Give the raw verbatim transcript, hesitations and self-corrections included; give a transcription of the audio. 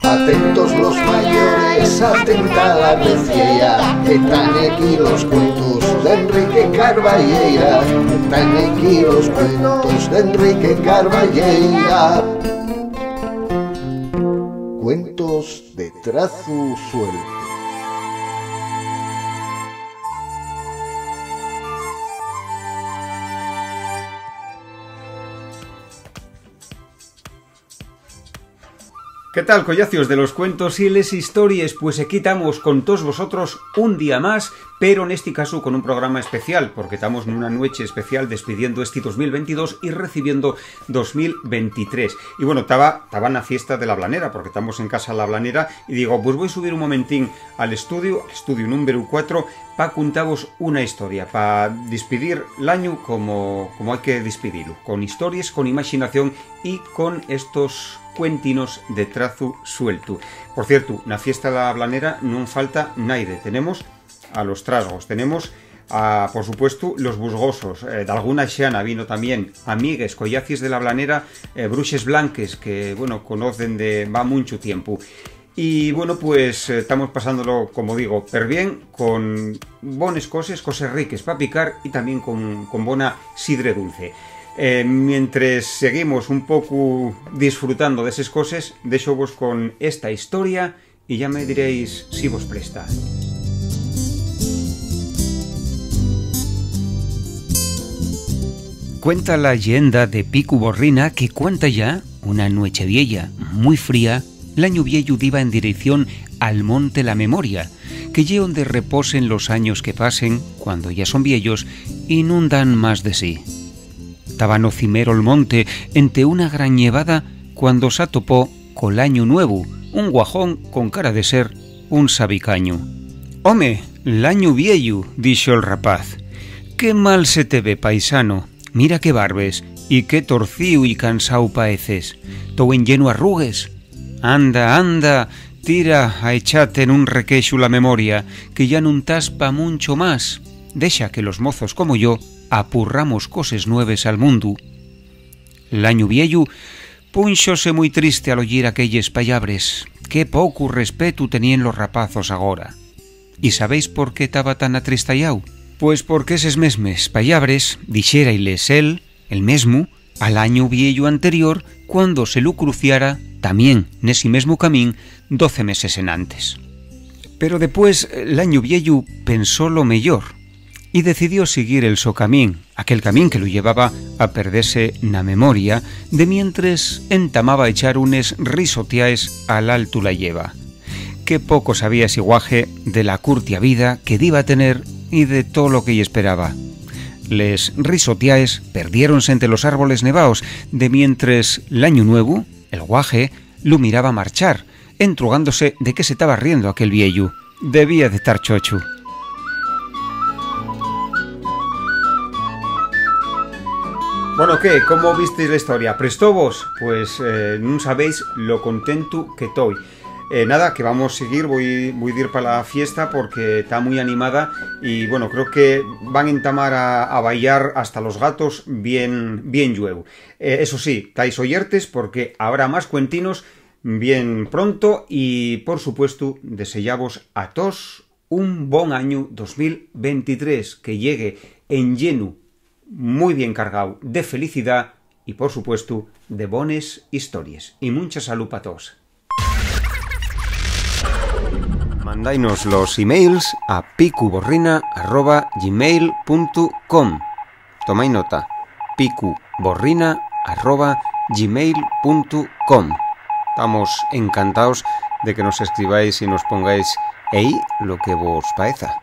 Atentos los mayores, atenta la vecieya, que tán aquí los cuentos d'Enrique Carballeira, que tán aquí los cuentos d'Enrique Carballeira. Cuentos de trazu sueltu. ¿Qué tal, collacios de los cuentos y les histories? Pues aquí tamos con todos vosotros un día más, pero nesti casu con un programa especial, porque tamos nuna nueche especial despidiendo esti dos mil veintidós y recibiendo dos mil veintitrés. Y bueno, taba, taba na fiesta de la Blanera, porque tamos en casa la Blanera, y digo, pues voi subir un momentín al estudiu, al estudiu númberu cuatro, pa cuntavos una historia, pa dispidir l'añu como, como hai que dispidilu, con histories, con imaxinación y con estos cuentinos de trazu sueltu. Por ciertu, na fiesta de la Blanera nun falta naide. Tenemos a los trasgos, tenemos a, por supuestu, los busgosos, eh, d'alguna xana vino tamién, amigues, collacies de la Blanera, eh, bruxes blanques que, bueno, conocen de va munchu tiempu. Y, bueno, pues, eh, tamos pasándolo, como digo, per bien, con bones coses, coses riques pa picar y tamién con, con bona sidre dulce. Eh, mientres seguimos un pocu disfrutando d'eses coses, déxovos con esta historia y ya me diréis si vos presta. Cuenta la lleenda de Picu Borrina que cuanta ya una nueche vieya, mui fría, l'añu vieyu diba en direición al monte La Memoria, que ye onde reposen los años que pasen cuando ya son vieyos y nun dan más de sí. Taba no cimero'l monte ente una gran ñevada cuando s'atopó col añu nuevu, un guajón con cara de ser un sabicañu. «Home, l'añu vieyu», dixo'l rapaz, «qué mal se te ve, paisano, mira qué barbes, y qué torcíu y cansáu paeces, tou enllenu arrugues. Anda, anda, tira a echate nun requexu La Memoria, que ya nun tas pa muncho más. Dexa que los mozos como yo apurramos coses nueves al mundu». L'añu vieyu púnxose mui triste al oyir aquelles pallabres. Qué pocu respetu teníen los rapazos agora. ¿Y sabéis por qué taba tan atristayáu? Pues porque eses mesmes pallabres dixérailes él, el mesmu, al añu vieyu anterior, cuando se lu cruciara tamién nesi mesmu camín doce meses enantes. Pero depués, l'añu vieyu pensó lo meyor y decidió siguir el so camín, aquel camín que lu llevaba a perdese na memoria, de mientres entamaba a echar unes risotiaes al altu la lleva. Qué poco sabía esi guaje de la curtia vida que diba tener y de tolo que-y esperaba. Les risotiaes perdiéronse ente los árboles nevaos, de mientres l'añu nuevu, el guaje lu miraba marchar, entrugándose de qué se taba riendo aquel vieyu. Debía de tar chochu. Bueno, ¿qué? ¿Cómo visteis la historia? ¿Prestóvos? Pues, eh, nun sabéis lo contentu que toi. Eh, nada, que vamos seguir, voi, voi dir pa la fiesta porque ta mui animada y, bueno, creo que van entamar a, a bailar hasta los gatos bien, bien llueu. Eh, eso sí, tais oyertes porque habrá más cuentinos bien pronto y, por supuestu, deseyavos a tos un bon añu dos mil veintitrés, que llegue enllenu, mui bien cargáu de felicidá y, por supuestu, de bones histories. Y muncha salú pa tos. Mandainos los emails a picuborrina arroba gmail punto com. Tomái nota, picuborrina arroba gmail punto com. Tamos encantaos de que nos escribáis y nos pongáis ehí lo que vos paeza.